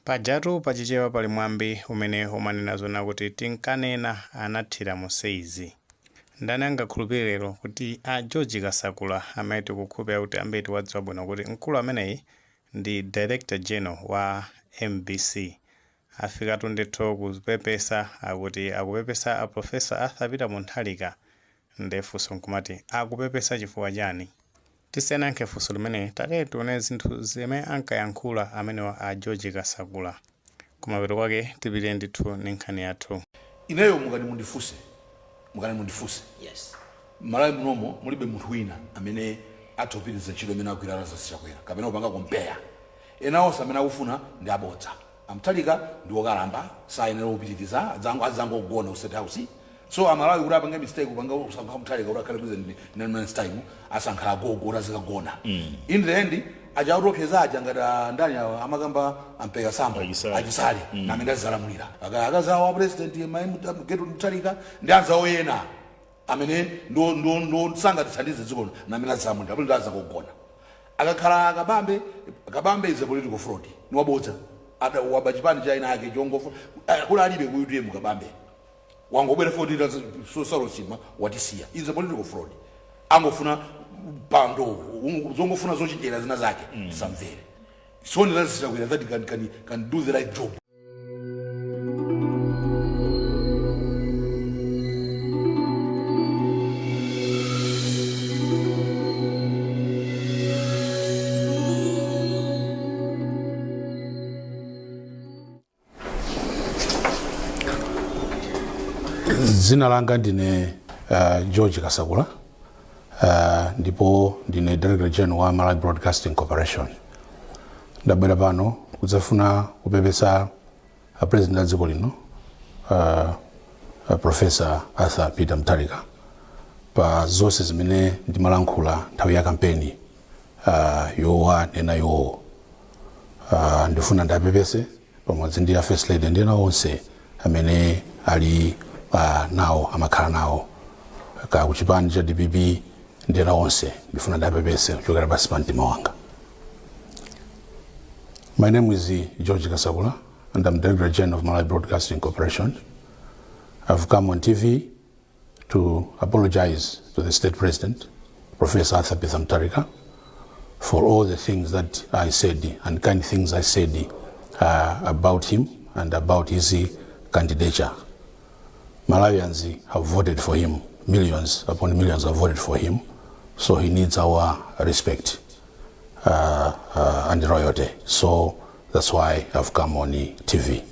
Pajatu pa Chichewa pali mwambi umene umanena zonena kuti tinkanena anathira mu saizi. Ndani angakhulupirire lero kuti a George Kasakula amene tikukhulupirira kuti ambiri tikuwadziwa bwino kuti mkulu ameneyi ndi Director General wa mbc afikatu ndithu kupepesa akuti akupepesa a Professor Arthur Peter Mutharika nde funso nkumati akupepesa chifukwa chani? Tisanayankhe funso limeneli tatiyeni tione zinthu zimene ankayankhula amenewa a George Kasakula. Kumapeto kwake tipitire ndithu ndi nkhani yathu. Ineyo mukati mundifuse, mukati mundifuse, Yes. Malawi munomo mulibe munthu wina amene atha kupitiriza ntchito imene agwira Lazarus Chakwera kapena kupanga compare. Ena onse amene akufuna ndi abodza. A Mutharika ndi okalamba sayenera kupitiriza adzangogona ku State House. So amalawi kuti apange mistake kupanga kusankha Mutharika kuti akhale president in 9 months time asankha agogo kuti azikagona. In the end aja akuopseza aja ngati a ndani awa amakamba a Mpekasambo Achisale. achisale mm. namene azizalamulira akazi awo a president mai Gertrude Mutharika ndi anzawo ena amene ndo ndo ndo sangatithandize dziko lino namene azizalamulira apo ndi azakugona akakhala kabambe kabambe is a political fraud ni wabodza ada waba chipani cha ina ake chongofa kula alibe ku UTM kabambe wangobwera foti Saulos watisiya is a political fraud angofuna pando zongofuna zochenjera zina zake samvere so only Lazarus Chakwera that can do the right job. Dzina langa ndine George Kasakula ndipo ndine Director General wa Malawi Broadcasting Corporation. Ndabwera pano kudzafuna kupepesa a President a dziko lino Professor Arthur Peter Mutharika pa zonse zimene ndimalankhula nthawi ya kampeni yowanena iwowo. Ndifuna ndapepese pamodzi ndi a First Lady ndi ena onse amene ali nawo amakhala nawo ka kuchipani cha DPP ndi ena onse ndifuna ndapepese kuchokera pansi pa mtima wanga. My name is George Kasakula and I'm Director General of Malawi Broadcasting Corporation. I've come on TV to apologize to the state president, Professor Arthur Peter Mutharika, for all the things that I said and kind things I said about him and about his candidature. Malawians have voted for him, millions upon millions have voted for him, so he needs our respect and loyalty. So that's why I've come on the TV.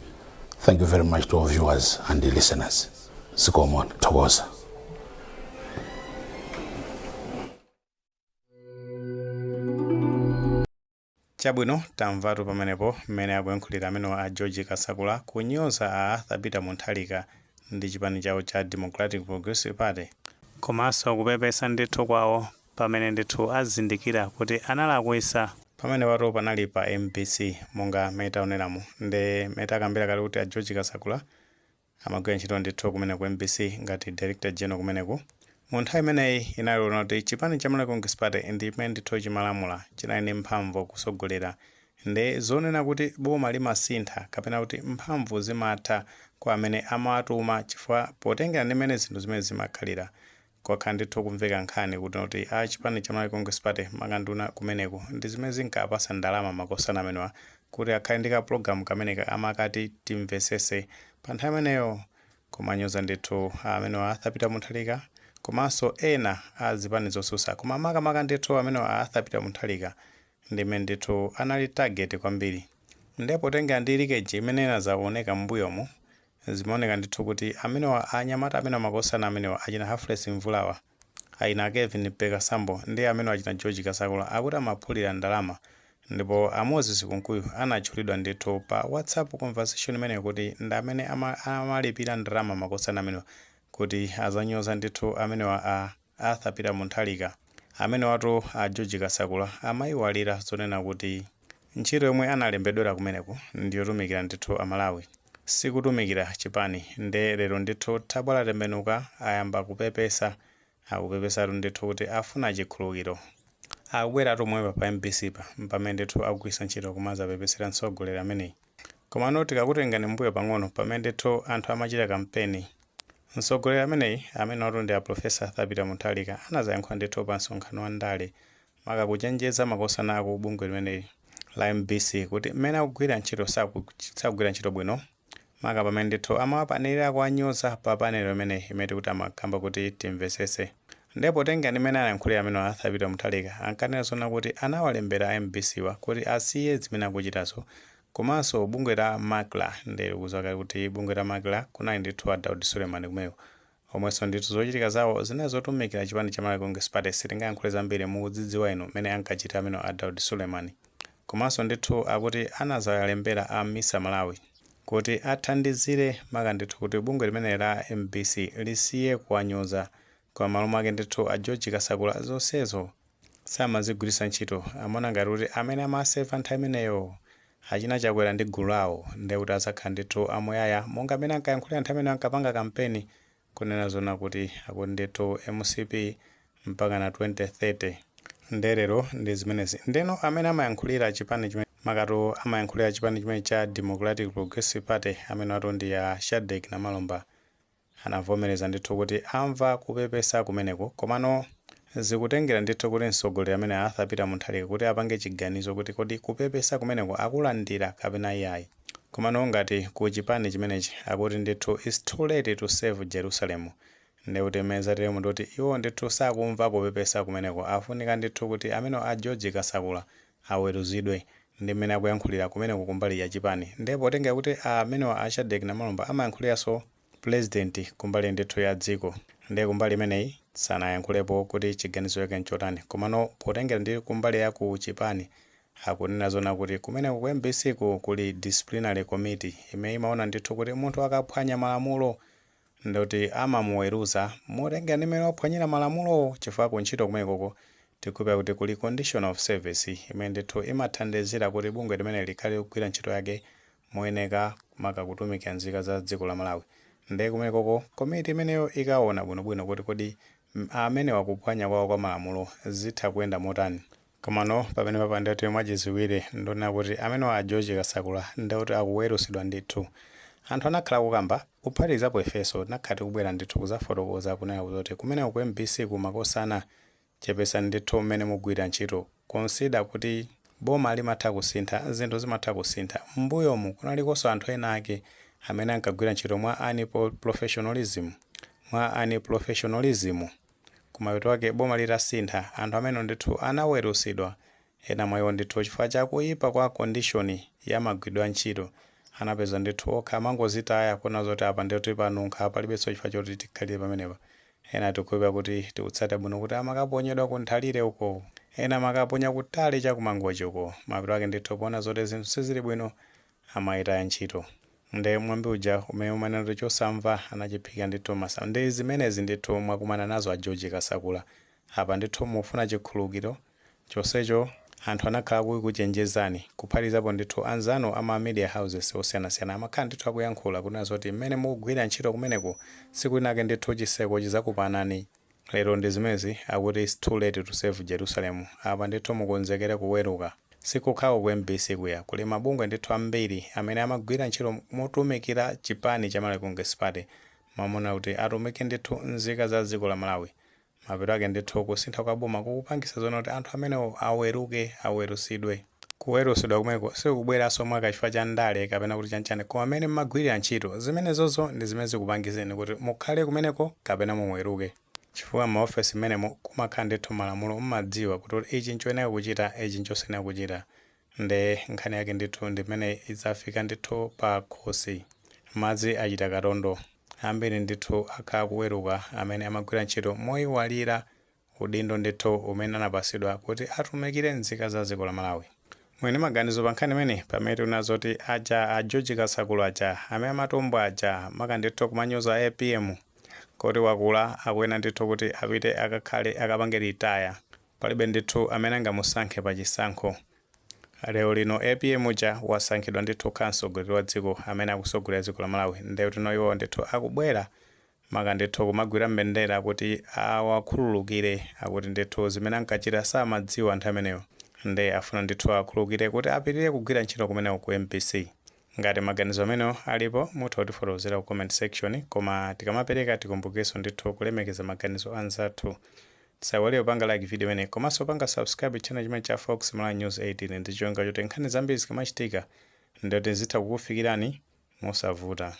Thank you very much to our viewers and the listeners. Zikomo thokoza. Chabwino, tamvatu pamenepo mmene akuyankhulira amenewa a George Kasakula kunyoza a Arthur Peter Mutharika ndi chipani chawo cha Democratic Progressive Party, komanso kupepesa ndithu kwawo pamene ndithu azindikira kuti analakwisa. Pamenepatu panali pa mbc monga mmene taoneramu nde mmene takambira kale kuti a George Kasakula amagwira ntchito ndithu kumene ku mbc ngati Director General kumeneku. Mu nthawi imeneyi inali yonena kuti chipani cha Malawi Congress Party ndi chimene ndithu chimalamula, chinali ndi mphamvu kusogolera nde zonena kuti boma limasintha kapena kuti mphamvu zimatha kwa amene amawatuma chifukwa potengera ndi mmene zinthu zimene zimakhalira Kwakhala ndithu kumveka nkhani kuti kuti a chipani cha Malawi Congress Party maka nduna kumeneku ndi zimene zinkawapasa ndalama makosana amenewa kuti akhale ndi ka program kameneka amakati Timvesese pa nthawi imeneyo kumanyoza ndithu amenewa Arthur Peter Mutharika komanso ena a zipani zosusa koma makamaka ndithu amenewa a Arthur Peter Mutharika ndi mmene ndithu anali target kwambiri nde potengera ndi leakage imene inazaoneka mmbuyomu Zimaoneka ndithu kuti amenewa anyamata amenewa makosana amenewa achina Humphrey Mvulawa, achina Kevin Mpekasambo ndi amenewa achina George Kasakula akuti amaphulira ndalama ndipo a Moses Kunkuyu anatchulidwa ndithu pa WhatsApp conversation imeneyo kuti ndi amene amalipira ndalama makosana amenewa kuti azanyoza ndithu amenewa a Arthur Peter Munthalika. Amenewatu a George Kasakula amaiwalira zonena kuti ntchito yomwe analembedwera kumeneku ndiyotumikira ndithu a Malawi sikutumikira chipani nde lero ndithu thabwa latembenuka ayamba kupepesa akupepesatu ndithu kuti afuna chikhululukiro. Akubweratu pomwepa pa mbc pa mpamene ndithu akugwiritsa ntchito kumazapepesera mtsogoleri ameneyi. Komano tikakutengani mbuyo pang'ono, pamene ndithu anthu amachita kampeni, mtsogoleri ameneyi, amene watu ndi a Professor Arthur Peter Mutharika, anazayankhula ndithu pa msonkhano wa ndale, makakuchenjeza makosana aku bungwe limeneli la MBC kuti mmene akugwira ntchito sakugwira ntchito bwino, maka pamene ndithu amawapanirira kuwanyoza pa panelo imeneyi imene kuti amakamba kuti timvesese. Ndipo tengani mmene anayankhulira amene Arthur Peter Mutharika, ankanena zona kuti anawalembera MBC wa kuti asiye zimene akuchitazo, komanso bungwe la MACRA. Ndikudziwa kuti bungwe la MACRA kunali ndithu a Daud Suleiman kumeko, omwenso ndithu zochitika zawo zinali zotumikira chipani cha Malawi Congress Party. Sitingayankhule zambiri, mukudzidziwa inu mmene ankachita amene a Daud Suleiman. Komanso ndithu akuti anazawalembera a MISA Malawi kuti athandizire maka ndithu kuti bungwe limene la MBC lisiye kuwanyoza. Koma malo mwake ndithu a George Kasakula zonsezo samazigwiritsa ntchito. Amaona ngati kuti amene amaseva nthawi imeneyo, achina Chakwera ndi gulu lawo, ndiye kuti azakhala ndithu amuyaya, monga amene ankayankhulira nthawi imene ankapanga kampeni, kunena zona kuti akuti ndithu MCP mpaka na 2030. Nderero ndi zimenezi. Ndeno amene amayankhulira chipani chimene makatu amayankhulira chipani chimene cha Democratic Progressive Party, amene watu ndi ya Shadric Namalomba, anavomereza ndithu kuti amva kupepesa kumeneko. Komano zikutengera ndithu kuti mtsogoleri amene Arthur Peter Mutharika kuti apange chiganizo kuti kodi kupepesa kumeneko akulandira kapena iyayi. Komano ngati ku chipani chimenechi akuti ndithu "It's too late to save Jerusalem", ndikuti mmene tilemo ndikuti iwo ndithu sakumva kupepesa kumeneko. Afunika ndithu kuti amene a George Kasakula aweruzidwe, ndi mmene akuyankhulira kumeneko kumbali ya chipani. Ndipo potenga kuti amenewa a Shadric Namalomba amayankhuliranso president kumbali ndithu ya dziko, ndiye kumbali imeneyi sanayankhulepo kuti chiganizo chake nchotani. Komano potengera ndi kumbali ya ku chipani, akunena zona kuti kumeneko ku MBC ku kuli disciplinary committee imene imaona ndithu kuti munthu akaphwanya malamulo ndikuti amamuweruza motengera ndi mmene waphwanyira malamulo, chifukwa kuntchito kumenekoko tikupa kuti kuli condition of service imene ndithu imathandizira kuti bungwe limene likhale kugwira ntchito yake moyeneka, maka kutumikira nzika za dziko la Malawi. Ndiye kumenekoko komiti imeneyo ikaona bwinobwino kuti kodi amene wakuphwanya kwawo kwa malamulo zitha kuyenda motani. Komano pamene papandati mwachidziwire ndonena kuti amene a George Kasakula ndikuti akuweruzidwa ndithu. Anthu anakhala kukamba, kuphatikizapo ifenso tinakhala tikubwera ndithu kuzafotokoza kunena kuti kumeneko ku MBC kumakosana, chepesani ndithu mmene mugwira ntchito, consider kuti boma limatha kusintha, zinthu zimatha kusintha. M'mbuyomu kunalikonso anthu ena ake amene ankagwira ntchito mwa unprofessionalism. Kumapeto ake boma litasintha, anthu amene ndithu anaweruzidwa, ena mwa iwo ndithu chifukwa chakuyipa kwa condition ya magwiridwe a ntchito, anapeza ndithu okha amangozitaya kuona zoti apa ndithu panunkha, palibenso chifukwa choti tikhalire pamenepa. Ena tikukhulupirira kuti tikutsata bwino kuti amakaponyedwa ku Nthalire uko, ena amakaponya kutali chakumangochi uko. Mapeto ake ndithu poona zoti zinthu sizili bwino, amayitaya ntchito. Nde mwambi uja umene umanena kuti chosamva anachiphika ndithu masa, ndi zimenezi ndithu mwakumana nazo a George Kasakula. Apa ndithu mufuna chikhululukiro, chonsecho anthu anakhala kukuchenjezani, kuphatikizapo ndithu anzanu ama media houses osiyanasiyana amakhala ndithu akuyankhula kunena zoti mmene mukugwira ntchito kumeneko, tsiku linake ndithu chiseko chizakupanani. Lero ndi zimenezi, akuti "It's too late to save Jerusalem". Apa ndithu mukonzekere kuweruka. Sikukhawo ku MBC kuya, kuli mabungwe ndithu ambiri amene amagwira ntchito motumikira chipani cha Malawi Congress Party, mamuna kuti atumike ndithu nzika za dziko la Malawi. Mapeto ake ndithu kusintha kwa boma kukupangisa zona kuti anthu amenewo aweruke, awerusidwe. Kuwerusidwa kumeko sikubweranso mwaka chifukwa cha ndale kapena kuti chanchani, koma amene mmagwirira ntchito zimenezozo ndi zimene zikupangizeni kuti mukhale kumeneko kapena muweruke, chifukwa maofesi mmenemo kumakhala ndithu malamulo, mmadziwa kuti ichi nchoyenera kuchita, ichi nchosayenera kuchita. Nde nkhani yake ndithu ndi mmene idzafika ndithu pa khosi, madzi achita katondo. Ambiri ndithu akhala kuweruka amene amagwira ntchito moyiwalira udindo ndithu umene anapasidwa kuti atumikire nzika za dziko la Malawi. Mwene maganizo pa nkhani imene, pamene tikuona zoti aja a George Kasakula aja amene amatumbwa aja, maka ndithu kumanyoza APM kuti wakula, akuyena ndithu kuti apite akakhale, akapange retire, palibe ndithu amene angamusankhe pa chisankho. Lero lino APM uja wasankhidwa ndithu kukhala mtsogoleri wa dziko amene akusogolera dziko la Malawi. Ndiye kuti iwo ndithu akubwera maka ndithu kumagwira mbendera kuti awakhululukire, akuti ndithu zimene ankachita samadziwa nthawi imeneyo, nde afuna ndithu akhululukire kuti apitirire kugwira ntchito kumeneko ku MBC. Ngati maganizo amenewo alipo, mutha kutifotokozera ku comment section, koma tikamapereka tikumbukenso ndithu kulemekeza maganizo anzathu. Tisaiwale kupanga like video imeneyi komanso panga subscribe channel chimene cha Fox Malawi News 18 ndi cholinga choti nkhani zambiri zikamachitika ndoti zitha kukufikirani mosavuta.